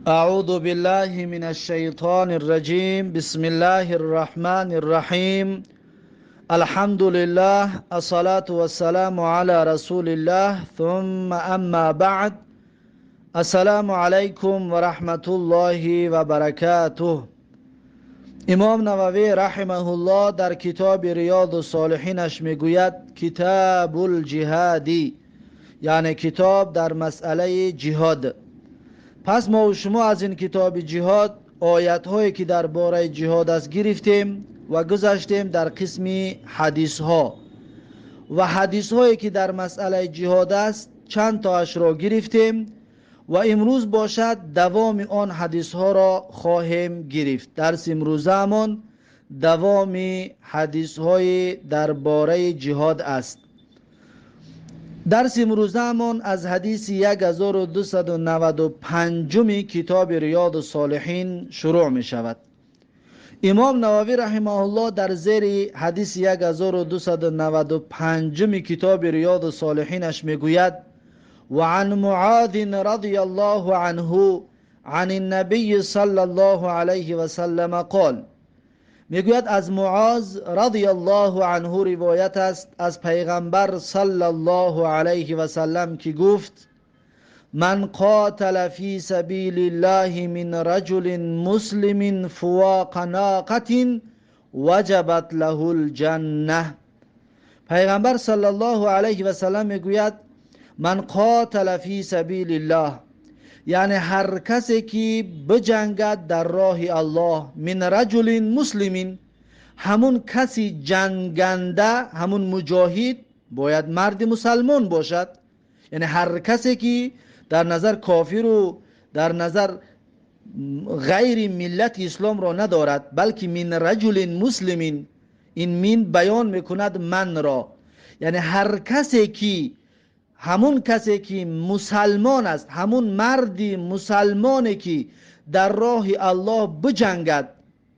أعوذ بالله من الشيطان الرجيم. بسم الله الرحمن الرحيم. الحمد لله، الصلاة والسلام على رسول الله، ثم أما بعد. السلام عليكم ورحمة الله وبركاته. امام نووی رحمه الله در کتاب ریاض الصالحینش میگوید کتاب الجهاد، یعنی کتاب در مسئله جهاد. پس ما و شما از این کتاب جهاد آیت هایی که در باره جهاد است گرفتیم و گذاشتیم در قسم حدیث ها و حدیث هایی که در مسئله جهاد است چند تاش را گرفتیم و امروز باشد دوام آن حدیث ها را خواهیم گرفت. درس امروزمان دوام حدیث های در باره جهاد است. درس امروزمان از حدیث 1295 کتاب ریاض الصالحین شروع می شود. امام نووی رحمه الله در زیر حدیث 1295 کتاب ریاض الصالحینش می گوید وعن معاذ رضی الله عنه عن النبي صلى الله عليه وسلم قال. میگوید از معاذ رضی الله عنه روایت است از پیغمبر صلی الله علیه و سلم که گفت من قاتل فی سبیل الله من رجل مسلم فواق ناقة وجبت له الجنه. پیغمبر صلی الله علیه و سلم میگوید من قاتل فی سبیل الله، یعنی هر کسی که بجنگد در راه الله، من رجل مسلم، همون کسی جنگنده، همون مجاهد باید مرد مسلمان باشد. یعنی هر کسی که در نظر کافر و در نظر غیر ملت اسلام را ندارد، بلکه من رجل مسلم، این من بیان میکند من را، یعنی هر کسی که همون کسی که مسلمان است، همون مردی مسلمانی که در راه الله بجنگد،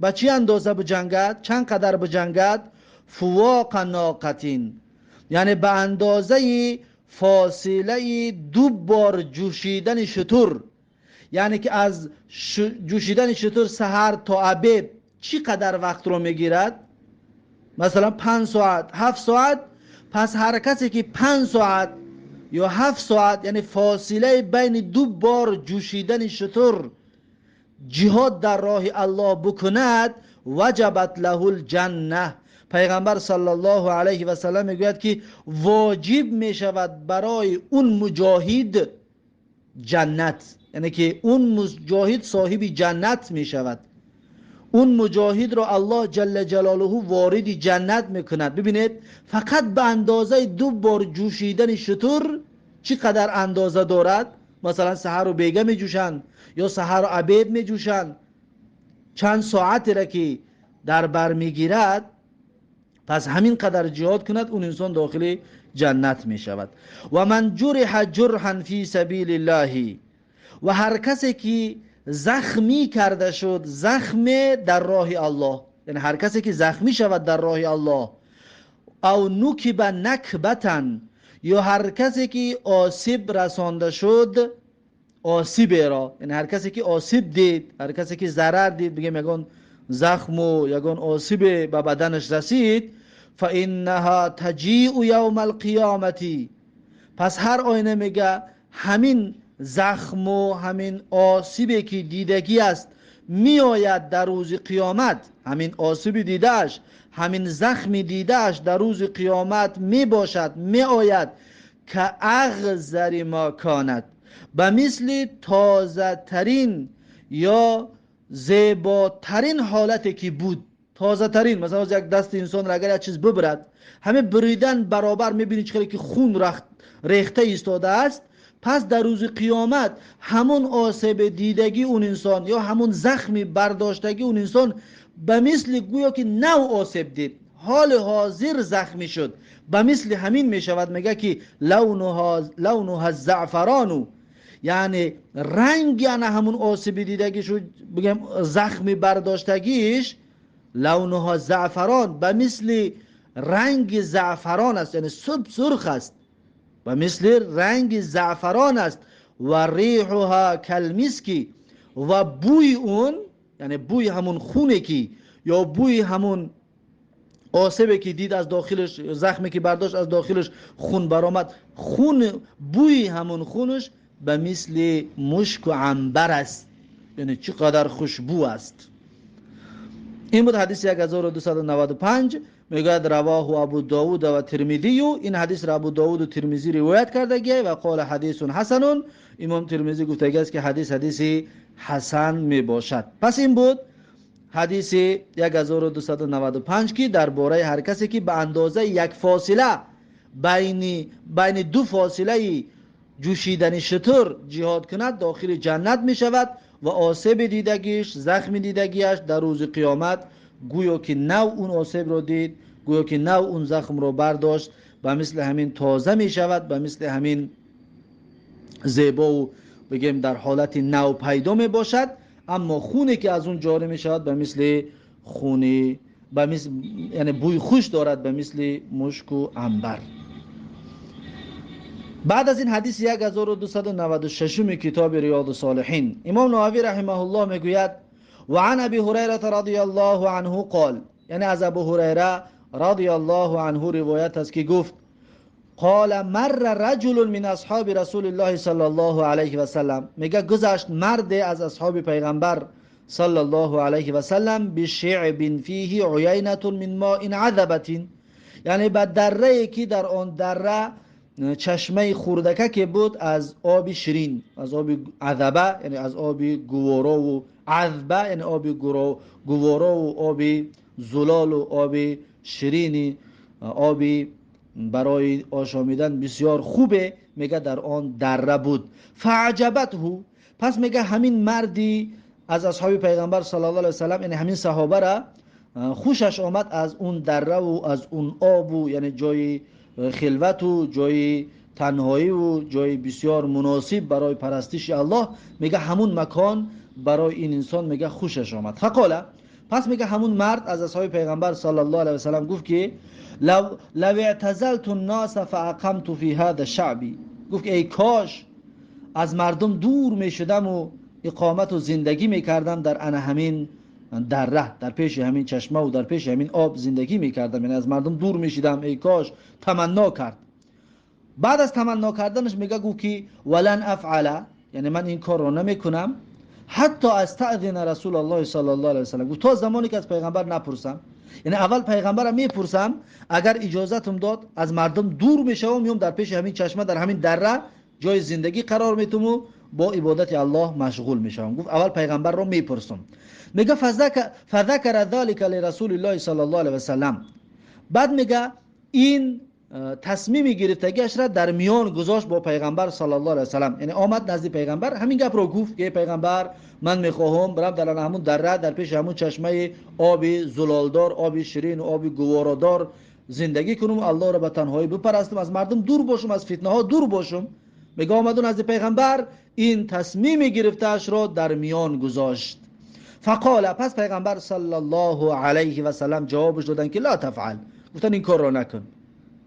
به چی اندازه بجنگد؟ چند قدر بجنگد؟ فواق ناقتین، یعنی به اندازه فاصله دو بار جوشیدن شتر، یعنی که از جوشیدن شتر سحر تا عبید چی قدر وقت رو میگیرد؟ مثلا 5 ساعت، 7 ساعت. پس هر کسی که 5 ساعت یا 7 ساعت، یعنی فاصله بین دو بار جوشیدن شتر جهاد در راه الله بکند، وجبت له الجنه. پیغمبر صلی الله علیه و سلم میگوید که واجب میشود برای اون مجاهد جنت، یعنی که اون مجاهد صاحب جنت میشود. اون مجاهد را الله جل جلاله وارد جنت میکند. ببینید فقط به اندازه دو بار جوشیدن شتر چی قدر اندازه دارد؟ مثلا سحر و بیگه می جوشند یا سحر و عبید می جوشند، چند ساعتی را که در بر میگیرد، پس همین قدر جهاد کند اون انسان داخل جنت می شود. و من جرح جرحا فی سبیل الله، و هر کسی که زخمی کرده شد، زخم در راه الله، یعنی هر کسی که زخمی شود در راه الله، او نکب نکبتن، یا هر کسی که آسیب رسانده شد، آسیب را، یعنی هر کسی که آسیب دید، هر کسی که ضرر دید، بگیم یگان زخم و یگان آسیب به بدنش رسید، فانها تجیء یوم القیامت، پس هر آینه میگه همین زخم و همین آسیبی که دیدگی است میآید در روز قیامت، همین آسیب دیدهش، همین زخم دیدهش در روز قیامت می باشد، می آید، که اغزر ما کاند، به مثل تازه ترین یا زیباترین حالتی که بود. تازه ترین، مثلا از یک دست انسان را اگر یک چیز ببرد، همه بریدن برابر میبینی چقدر که خون ریخته ایستاده است. پس در روز قیامت همون آسیب دیدگی اون انسان یا همون زخمی برداشتگی اون انسان به مثل گویا که نو آسیب دید، حال حاضر زخمی شد، به مثل همین می شود. میگه که لونها الزعفران، یعنی رنگ، یعنی همون آسیب دیدگیش، بگم زخمی برداشتگیش، لونها زعفران، به مثل رنگ زعفران است، یعنی سرخ است، و مثل رنگ زعفران است. و ریحها کالمسک، و بوی اون، یعنی بوی همون خونه که یا بوی همون آسیبی که دید از داخلش، زخمی که برداشت از داخلش خون برآمد، خون بوی همون خونش به مثل مشک و عنبر است، یعنی چقدر خوشبو است. این بود حدیث 1295. میگوید رواه ابو داود و ترمذی، این حدیث را ابو داود و ترمذی روایت کرده و قال حدیث حسن. امام ترمذی گفته است که حدیث حدیث حسن می باشد. پس این بود حدیث 1295 که درباره هر کسی که به اندازه یک فاصله بین دو فاصله جوشیدن شتر جهاد کند داخل جنت می شود و آسیب دیدگیش، زخم دیدگیش در روز قیامت گویا که نو اون آسیب رو دید، گویا که نو اون زخم رو برداشت، به مثل همین تازه می شود، به مثل همین زیبا و بگیم در حالت نو پیدا می باشد. اما خونی که از اون جاری می شود به مثل خونی، به مثل یعنی بوی خوش دارد، به مثل مشک و عنبر. بعد از این حدیث 1296 کتاب ریاض الصالحین، امام نووی رحمه الله میگوید و عن ابی هریره رضی الله عنه قال، یعنی از ابو هریره رضی الله عنه روایت است که گفت قال مر رجل من اصحاب رسول الله صلی الله علیه و سلم، میگه گذشت مرد از اصحاب پیغمبر صلی الله علیه و سلم بشعب فیه عینه من ماء عذبه، یعنی به دره که در آن دره چشمه خوردکه که بود از آب شیرین، از آب عذبه، یعنی از آب گوارا و عذبه، یعنی آب گوارا و آب زلال و آب شیرینی، آب برای آشامیدن بسیار خوبه، میگه در آن دره بود. فعجبته، پس میگه همین مردی از اصحاب پیغمبر صلی الله علیه و سلم، یعنی همین صحابه را خوشش آمد از اون دره و از اون آب و یعنی جای خلوت و جای تنهایی و جای بسیار مناسب برای پرستش الله، میگه همون مکان برای این انسان میگه خوشش آمد. فقاله، پس میگه همون مرد از اصحاب پیغمبر صلی الله علیه و سلم گفت که لو اعتزلت الناس فاقمت فی هذا الشعب، گفت که ای کاش از مردم دور میشدم و اقامت و زندگی میکردم در ان همین دره، در پیش همین چشمه و در پیش همین آب زندگی میکردم، یعنی از مردم دور میشدم، ای کاش. تمنا کرد. بعد از تمنا کردنش میگه گفت که ولن افعل، یعنی من این کار رو نمیکنم حتی استأذن رسول الله صلی الله علیه و سلم، گفت تا زمانی که از پیغمبر نپرسم، یعنی اول پیغمبرم میپرسم، اگر اجازهتم داد از مردم دور میشوم، میام در پیش همین چشمه در همین دره جای زندگی قرار میتم و با عبادت الله مشغول میشوم. گفت اول پیغمبر رو میپرسم. میگه فذکر ذلک لرسول الله صلی الله علیه و سلم، بعد میگه این تصمیم گرفتگیش را در میان گذاشت با پیغمبر صلی الله علیه و سلم، یعنی آمد نزد پیغمبر همین گپ رو گفت که پیغمبر من میخواهم برم در همون دره در پیش همون چشمه آب زلالدار، آب شیرین و آب گوارادار زندگی کنم، الله را به تنهایی بپرستم، از مردم دور باشم، از فتنه ها دور باشم. میگه آمد نزد پیغمبر این تصمیم گرفته‌اش را در میان گذاشت. فقال، پس پیغمبر صلی الله علیه و سلم جوابش دادن که لا تفعل، گفتن این کار را نکن،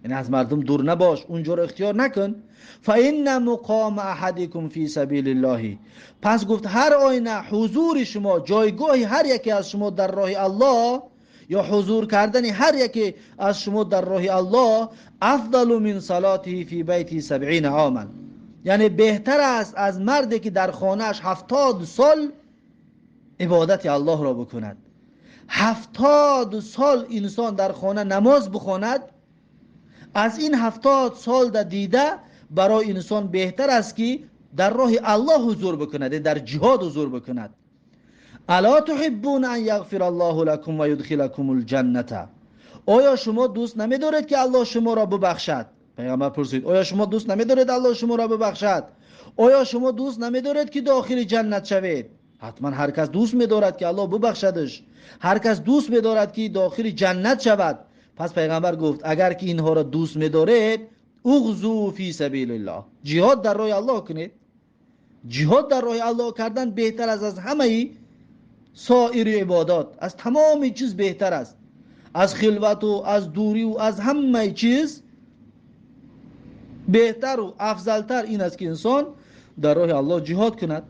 یعنی از مردم دور نباش، اونجا رو اختیار نکن. فإن مقام احدکم فی سبیل الله، پس گفت هر آینه حضور شما، جایگاه هر یکی از شما در راه الله، یا حضور کردن هر یکی از شما در راه الله، افضل من صلاته فی بیته 70 عاما، یعنی بهتر است از مردی که در خانه‌اش 70 سال عبادت الله را بکند. 70 سال انسان در خانه نماز بخواند، از این 70 سال در دیده برای انسان بهتر است که در راه الله حضور بکند، در جهاد حضور بکند. الا تحبون ان یغفر الله لكم و یدخلکم الجنة، آیا شما دوست نمیدارید که الله شما را ببخشد؟ پیغمبر پرسید آیا شما دوست نمیدارید الله شما را ببخشد؟ آیا شما دوست نمیدارید که داخل جنت شوید؟ حتما هر کس دوست میدارد که الله ببخشدش، هر کس دوست میدارد که داخل جنت شود. پس پیغمبر گفت اگر که اینها را دوست میدارید، اغزو فی سبیل الله، جهاد در راه الله کنید. جهاد در راه الله کردن بهتر از همه سایر عبادات، از تمام چیز بهتر است، از خلوت و از دوری و از همه چیز بهتر و افضلتر این است که انسان در راه الله جهاد کند.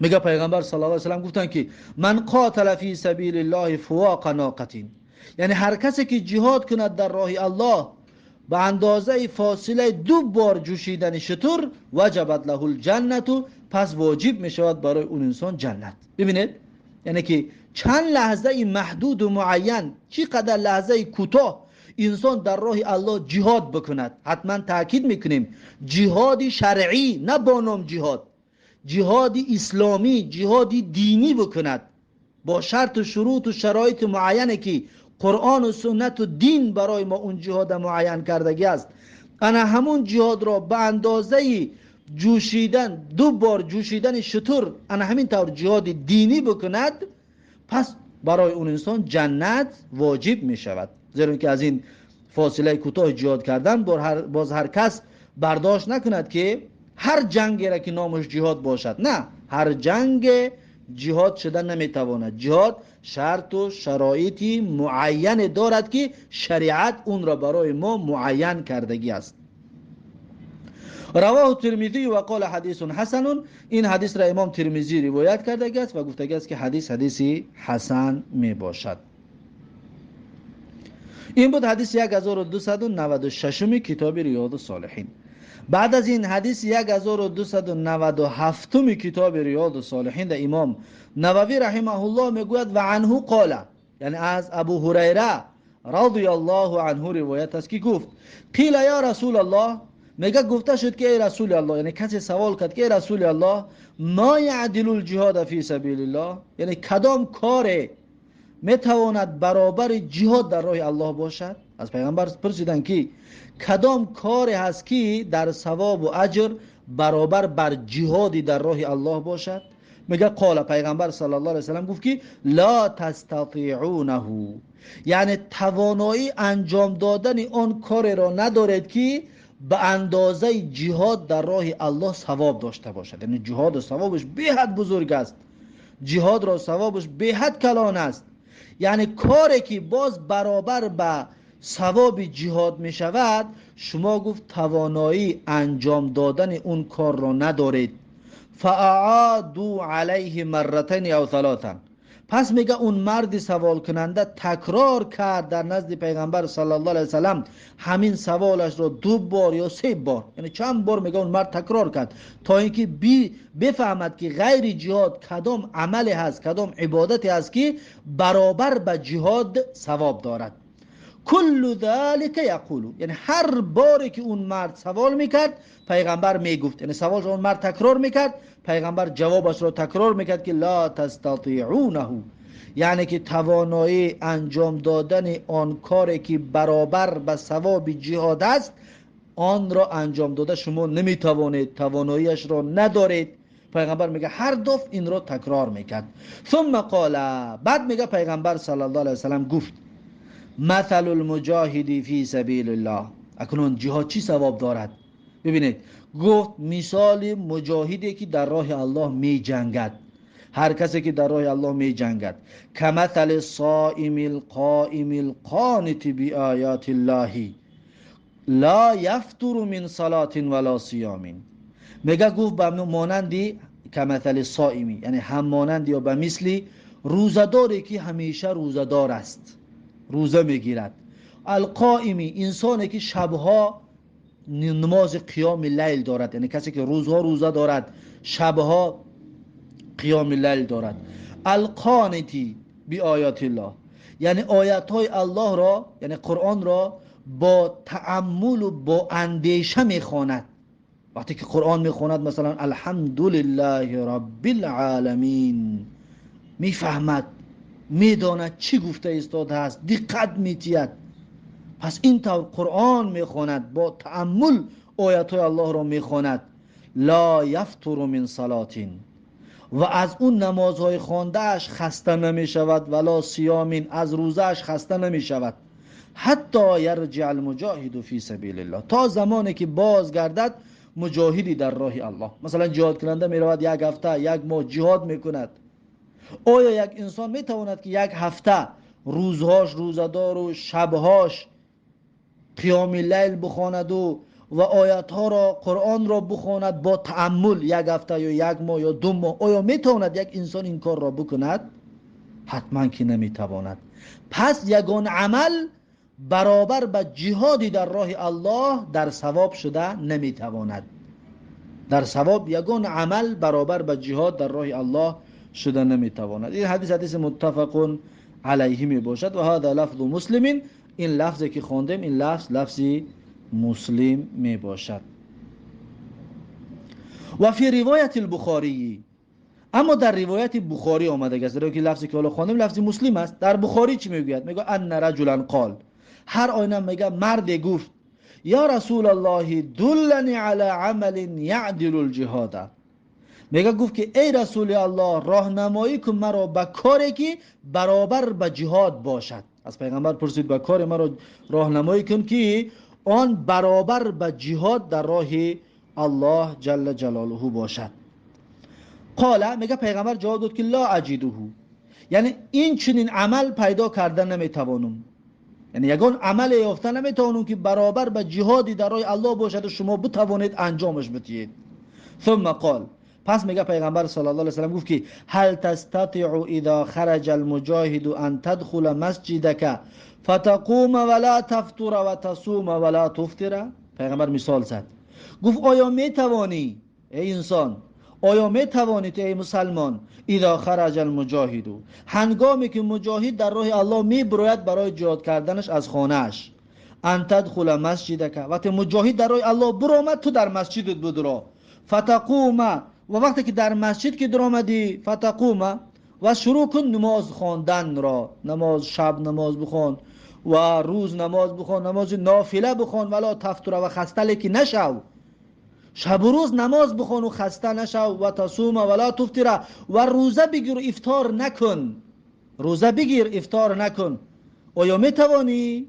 میگه پیغمبر صلی الله علیه و سلم گفتن که من قاتل فی سبیل الله فواق ناقة، یعنی هر کسی که جهاد کند در راه الله به اندازه فاصله 2 بار جوشیدن شتر، وجبت له الجنة، پس واجب می شود برای اون انسان جنت. ببینید یعنی که چند لحظه محدود و معین، چقدر لحظه کوتاه انسان در راه الله جهاد بکند. حتما تاکید میکنیم جهاد شرعی، نه با نام جهاد، جهاد اسلامی، جهاد دینی بکند با شرط و شروط و شرایط معینه که قرآن و سنت و دین برای ما اون جهاد معین کردگی است. انا همون جهاد را به اندازه جوشیدن 2 بار جوشیدن شتر، انا همین طور جهاد دینی بکند، پس برای اون انسان جنت واجب می شود. زیرا که از این فاصله کوتاه جهاد کردن باز هر کس برداشت نکند که هر جنگی را که نامش جهاد باشد. نه، هر جنگ جهاد شدن نمیتواند. جهاد شرط و شرایطی معین دارد که شریعت اون را برای ما معین کردگی است. رواه ترمذی و قال حدیث حسن. این حدیث را امام ترمذی روایت کردگی است و گفتگی است که حدیث حدیثی حسن می باشد. این بود حدیث 1296 کتاب ریاض الصالحین. بعد از این حدیث 1297 کتاب ریاض الصالحین در امام نووی رحمه الله میگوید و عنه قال، یعنی از ابو هریره رضی الله عنه روایت است که گفت قیل یا رسول الله، میگه گفته شد که ای رسول الله، یعنی کسی سوال کرد که ای رسول الله ما یعدل الجهاد فی سبیل الله، یعنی کدام کار میتواند برابر جهاد در راه الله باشد؟ از پیغمبر پرسیدن که کدام کاری هست که در ثواب و اجر برابر بر جهادی در راه الله باشد؟ میگه قال، پیغمبر صلی الله علیه و سلم گفت که لا تستطیعونه، یعنی توانایی انجام دادن آن کار را ندارید که به اندازه جهاد در راه الله ثواب داشته باشد. یعنی جهاد ثوابش بی‌حد بزرگ است، جهاد را ثوابش بی‌حد کلان است. یعنی کاری که باز برابر به ثواب جهاد می شود، شما گفت توانایی انجام دادن اون کار را ندارید. فاعادوا علیه مرتين او ثلاثا، پس میگه اون مرد سوال کننده تکرار کرد در نزد پیغمبر صلی الله علیه وسلم همین سوالش را 2 بار یا 3 بار، یعنی چند بار میگه اون مرد تکرار کرد تا اینکه بفهمد که غیر جهاد کدام عمل هست، کدام عبادتی هست که برابر به جهاد ثواب دارد. کل ذلك یقول، یعنی هر باری که اون مرد سوال میکرد پیغمبر میگفت، یعنی سوالش اون مرد تکرار میکرد، پیغمبر جوابش را تکرار میکرد که لا تستطیعونه، یعنی که توانایی انجام دادن آن کاری که برابر به ثواب جهاد است آن را انجام داده شما نمیتوانید، تواناییش را ندارید. پیغمبر میگه هر دفعه این را تکرار میکرد. ثم قال، بعد میگه پیغمبر صلی الله علیه وسلم گفت مثل المجاهد فی سبیل الله. اکنون جهاد چی ثواب دارد؟ ببینید گفت مثال مجاهدی که در راه الله می جنگد، هر کسی که در راه الله می جنگد، کمثل الصائم القائم القانت بآیات الله لا یفتر من صلاة ولا صیام. میگه گفت به مانندی کمثل الصائمی، یعنی هم مانند یا به مثلی روزه‌داری که همیشه روزه‌دار است، روزه میگیرد، القائمی انسانی که شبها نماز قیام لیل دارد، یعنی کسی که روزها روزه دارد شبها قیام لیل دارد، القانتی بی آیات الله، یعنی آیات های الله را، یعنی قرآن را با تأمل و با اندیشه میخواند. وقتی که قرآن میخواند مثلا الحمدلله رب العالمین، میفهمد، میداند چی گفته ایستاده است، دقت میتید. پس این طور قرآن میخواند، با تأمل آیات های الله را میخواند. لا یفتر من صلات، و از اون نمازهای خوانده‌اش خسته نمیشود، ولا صیام، از روزه‌اش خسته نمیشود، حتی یرجع المجاهد فی سبیل الله، تا زمانی که بازگردد مجاهدی در راه الله. مثلا جهاد کننده میرود یک هفته یک ماه جهاد میکند. آیا یک انسان میتواند که یک هفته روزهاش روزه‌دار و شبهاش قیام لیل بخواند و و آیت ها را، قرآن را بخواند با تأمل یک هفته یا یک ماه یا 2 ماه، آیا میتواند یک انسان این کار را بکند؟ حتما که نمیتواند. پس یگان عمل برابر به جهادی در راه الله در ثواب شده نمیتواند. در ثواب یگان عمل برابر به جهاد در راه الله شده نمیتواند. این حدیث حدیث متفق علیه می باشد. و هذا لفظ مسلم، این لفظی که خواندیم این لفظ لفظ مسلم می باشد. و فی روایت البخاری، اما در روایت بخاری آمده است، زیرا که لفظی که حالا خواندیم لفظ مسلم است. در بخاری چی میگوید؟ میگه ان رجلا قال، هر آینه میگه مرد گفت یا رسول الله دلنی علی عمل یعدل الجهاد. میگه گفت که ای رسول الله راهنمایی کن مرا به کاری که برابر به جهاد باشد. از پیغمبر پرسید به کار مرا راهنمایی کن که آن برابر به جهاد در راه الله جل جلاله باشد. قال، میگه پیغمبر جواب داد که لا اجده، یعنی این چنین عمل پیدا کردن نمیتوانم، یعنی یگان عمل یافته نمیتوانم که برابر به جهادی در راه الله باشد و شما بتوانید انجامش بدهید. ثم قال، پس میگه پیغمبر صلی الله علیه و سلم گفت که هل تستطيع اذا خرج المجاهد ان تدخل مسجدك فتقوم ولا تفطر وتصوم ولا تفطر؟ پیغمبر مثال زد، گفت آیا میتوانی ای انسان، آیا میتوانید ای مسلمان، اذا خرج المجاهد، هنگامی که مجاهد در راه الله میبروید برای جهاد کردنش از خانه‌اش، ان تدخل مسجدک، وقتی مجاهد در راه الله برآمد تو در مسجدت بدرا، فتقوم، و وقتی که در مسجد که درآمدی فتقوم، و شروع کن نماز خواندن را، نماز شب نماز بخوان و روز نماز بخوان، نماز نافله بخوان، ولا تفطر، و خسته که نشو، شب و روز نماز بخوان و خسته نشو، و تصوم ولا تفطر، و روزه بگیر و افطار نکن، روزه بگیر افطار نکن. آیا میتوانی؟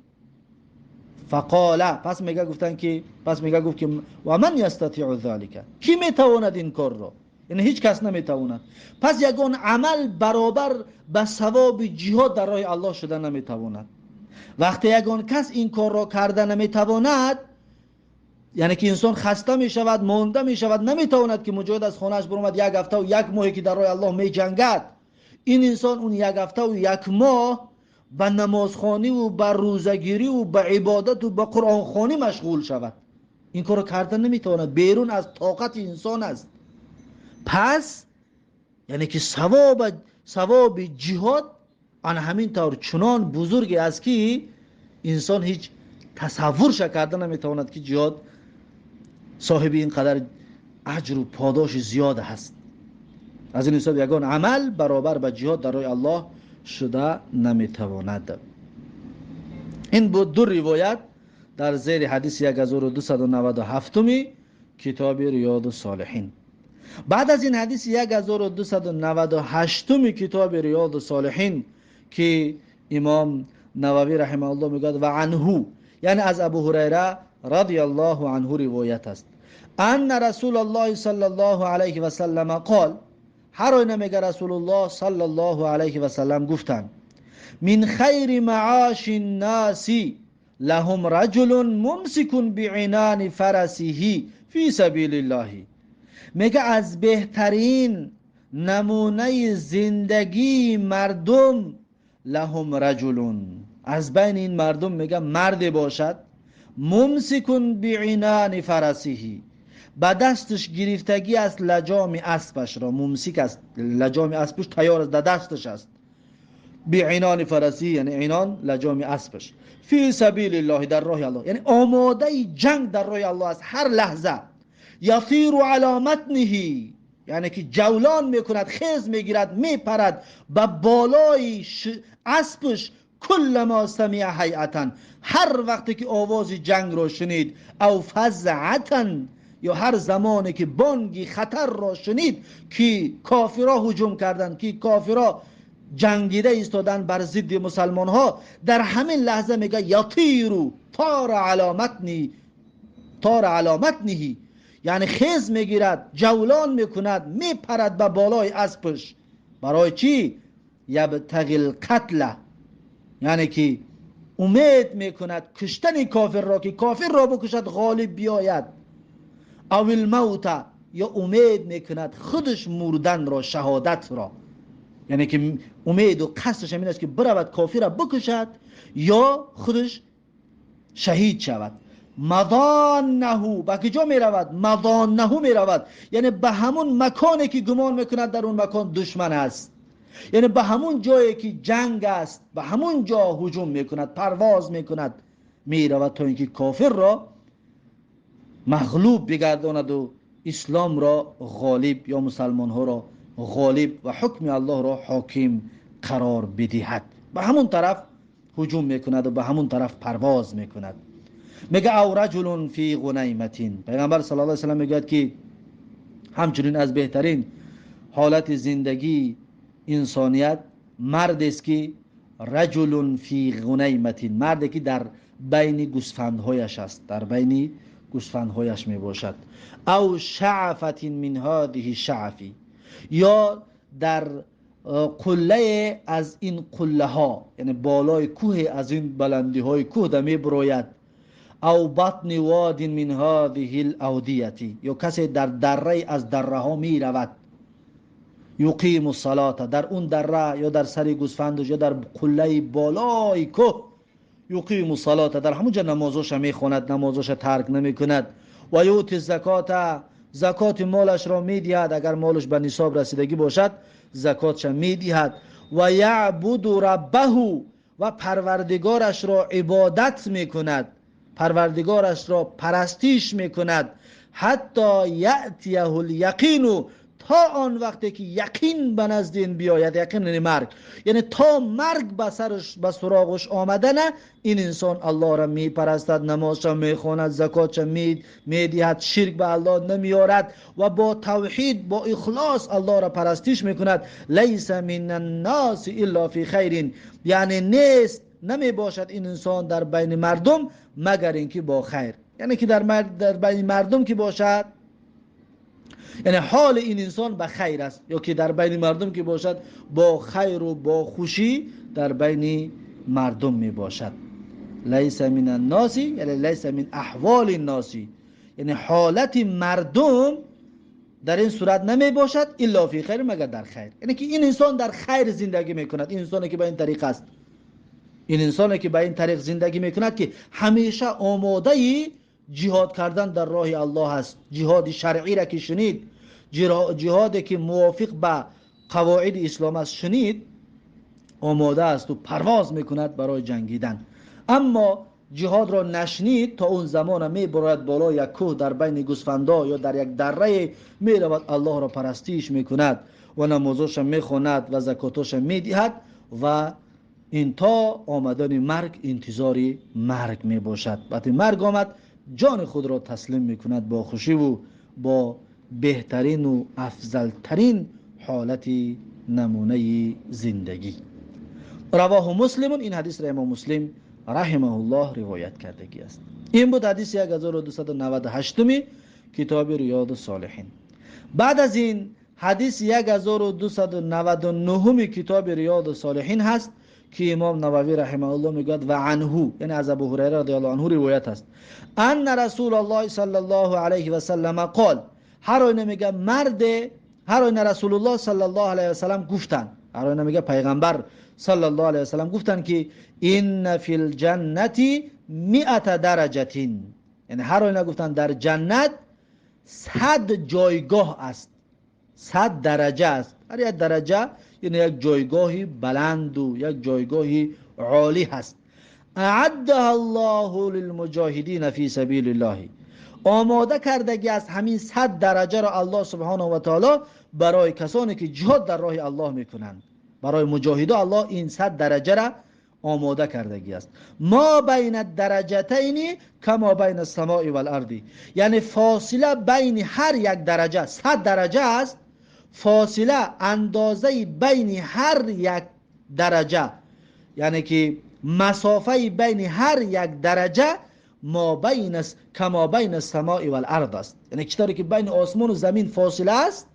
فقال، پس میگه گفتن که، پس میگه گفت که و من یستطیع ذلک، کی میتواند این کار را؟ یعنی هیچ کس نمیتواند. پس یگان عمل برابر به ثواب جهاد در راه الله شده نمیتواند. وقتی یگان کس این کار را کرده نمیتواند، یعنی که انسان خسته می شود، مانده می شود، نمیتواند که مجاهد از خانه‌اش برآمد یک هفته و یک ماهی که در راه الله می جنگد، این انسان اون یک هفته و یک ماه به نمازخوانی و به روزگیری و به عبادت و به قرآن خوانی مشغول شود، این کارو کرده نمیتواند، بیرون از طاقت انسان است. پس یعنی که ثواب جهاد آن همین طور چنان بزرگی است که انسان هیچ تصورش کرده نمیتواند که جهاد صاحب اینقدر اجر و پاداش زیاد هست. از این حساب یگان عمل برابر به جهاد در راه الله شده نمیتواند. این بود دو روایت در زیر حدیث 1297 کتاب ریاض الصالحین. بعد از این حدیث 1298 کتاب ریاض الصالحین که امام نووی رحمه الله میگوید و عنه، یعنی از ابو هریره رضی الله عنه روایت است، ان رسول الله صلی الله علیه و سلم قال، هر آینه میگه رسول الله صلی الله علیه و سلم گفتند من خیر معاش الناس لهم رجل ممسک بعنان فرسه فی سبیل الله. میگه از بهترین نمونه زندگی مردم لهم رجل، از بین این مردم میگه مرد باشد، ممسک بعنان فرسه، به دستش گرفتگی است لجام اسبش را، ممسک است، لجام اسبش تیار است، در دستش است، بعنان فرسی یعنی عنان لجام اسبش، فی سبیل الله در راه الله، یعنی آماده جنگ در راه الله است هر لحظه، یطیر علی متنه یعنی که جولان میکند، خیز میگیرد، میپرد به بالای اسبش، کلما سمع هیئة، هر وقتی که آواز جنگ را شنید، او فزعة، یا هر زمانی که بانگی خطر را شنید که کافرها هجوم کردند، که کافرها جنگیده ایستادن بر ضد مسلمان ها، در همین لحظه میگه یطیرو طار علی متنی، طار علی متنه، یعنی خیز میگیرد، جولان میکند، میپرد به بالای اسبش. برای چی؟ یبتغی القتل، یعنی که умед мекунад куштани кофир ро, ки кофир ро бикушад, ғолиб биёяд. او الموت, یا امید میکند خودش مردن را، شهادت را، یعنی که امید و قصدش این است که برود کافر را بکشد یا خودش شهید شود. مظانه, به کجا می رود؟ مظانه می رود، یعنی به همون مکانی که گمان میکند در اون مکان دشمن است، یعنی به همون جایی که جنگ است، به همون جا هجوم میکند، پرواز میکند، می رود تا اینکه کافر را مغلوب بگرداند و اسلام را غالب یا مسلمان ها را غالب و حکم الله را حاکم قرار بدهد. به همون طرف هجوم میکند و به همون طرف پرواز میکند. میگه او رجل فی غنیمة. پیغمبر صلی الله علیه وسلم میگوید که همچنین از بهترین حالت زندگی انسانیت مرد است که رجل فی غنیمة، مردی که در بین گوسفندهایش است، در بین گوسفندهایش می باشد. او شعفة من هذه الشعف، یا در قله از این قله ها، یعنی بالای کوه از این بلندی های کوه ده می بروید. او بطن واد من هذه الاودیه، یا کسی در دره از دره ها می رود. یقیم الصلاة، در اون دره یا در سر گوسفندش یا در قله بالای کوه، یقیم الصلاة، در همونجا نمازش میخواند، نمازش ترک نمیکند. و یؤتی الزکات، زکات مالش را میدهد، اگر مالش به نصاب رسیدگی باشد زکاتش میدهد. و یعبد ربه، و پروردگارش را عبادت میکند، پروردگارش را پرستیش میکند. حتی یأتیه الیقین، تا آن وقتی که یقین به نزد این بیاید. یقین یعنی مرگ، یعنی تا مرگ به سرش، به سراغش آمده نه، این انسان الله را میپرستد، نمازش میخواند، زکاتش میدهد، شرک به الله نمیارد و با توحید، با اخلاص الله را پرستش میکند. لیس من الناس الا فی خیر، یعنی نیست، نمی باشد این انسان در بین مردم مگر اینکه با خیر، یعنی که در بین مردم که باشد، یعنی حال این انسان به خیر است، یا که در بین مردم که باشد با خیر و با خوشی در بین مردم می باشد. لیس من الناس یعنی لیس من احوال الناس، یعنی حالت مردم در این صورت نمی باشد الا فی خیر، مگر در خیر، یعنی که این انسان در خیر زندگی میکند. این انسانی که به این طریق است، این انسانی که به این طریق زندگی میکند که همیشه آماده جهاد کردن در راه الله است، جهاد شرعی را که شنید، جهادی که موافق به قواعد اسلام است شنید، آماده است و پرواز میکند برای جنگیدن. اما جهاد را نشنید، تا اون زمان می برد بالا یک کوه در بین گوسفندا یا در یک دره می رود، الله را پرستیش میکند و نمازش میخواند و زکاتش میدهد و این تا آمدن مرگ انتظاری مرگ می باشد. وقتی مرگ آمد جان خود را تسلیم میکند با خوشی و با بهترین و افضلترین حالت نمونه زندگی. رواه مسلم، این حدیث را امام مسلم رحمه الله روایت کردگی است. این بود حدیث 1298 کتاب ریاض الصالحین. بعد از این حدیث 1299 کتاب ریاض الصالحین هست که امام نووی رحمه الله میگوید و عنه، یعنی از ابو هریره رضی الله عنه روایت است، ان رسول الله صلی الله علیه و سلم قال، هر آینه میگه مرد، هر آینه رسول الله صلی الله علیه و سلم گفتن، هر آینه میگه پیغمبر صلی الله علیه و سلم گفتن که ان فی الجنة 100 درجه، یعنی هر آینه گفتن در جنت 100 جایگاه است، 100 درجه است. هر یک درجه یعنی یک جایگاهی بلند و یک جایگاهی عالی هست. اعدها الله للمجاهدین فی سبیل الله، آماده کردگی است همین 100 درجه را الله سبحانه و تعالی برای کسانی که جهاد در راه الله میکنند، برای مجاهده الله این 100 درجه را آماده کردگی است. ما بین الدرجتین کما بین السماء والارض، یعنی فاصله بین هر یک درجه 100 درجه است، فاصله اندازه بین هر یک درجه، یعنی که مسافه بین هر یک درجه ما بین کما بین السماء والارض است، یعنی چطوری که بین آسمان و زمین فاصله است،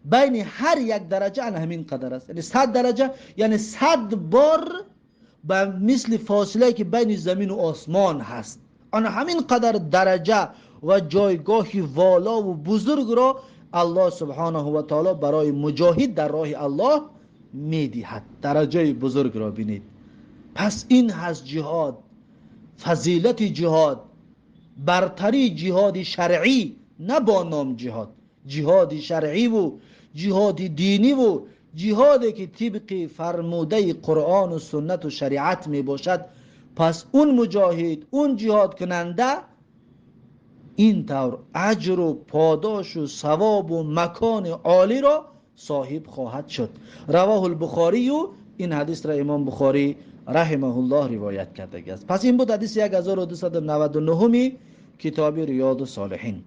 بین هر یک درجه همین قدر است، یعنی 100 درجه، یعنی 100 بار به مثل فاصله که بین زمین و آسمان هست. آن همین قدر درجه و جایگاه والا و بزرگ را الله سبحانه و تعالی برای مجاهد در راه الله میدهد. درجه بزرگ را بینید. پس این هست جهاد، فضیلت جهاد، برتری جهاد شرعی، نه با نام جهاد، جهاد شرعی و جهاد دینی و جهادی که طبق فرموده قرآن و سنت و شریعت می باشد. پس اون مجاهد، اون جهاد کننده این طور اجر و پاداش و ثواب و مکان عالی را صاحب خواهد شد. رواه البخاری، و این حدیث را امام بخاری رحمه الله روایت کرده است. پس این بود حدیث 1299 کتاب ریاض الصالحین.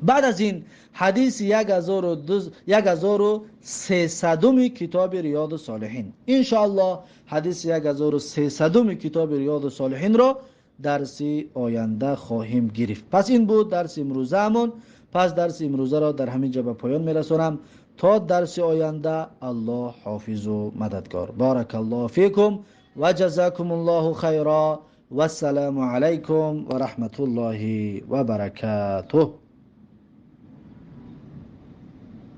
بعد از این حدیث 1300 کتاب ریاض الصالحین. انشاءالله حدیث 1300 کتاب ریاض الصالحین را درس آینده خواهیم گرفت. پس این بود درس امروزمون. پس درس امروزه را در همین جا به پایان میرسانم. تا درس آینده الله حافظ و مددگار. بارک الله فیکم و جزاکم الله خیرا و السلام علیکم و رحمت الله و برکاته.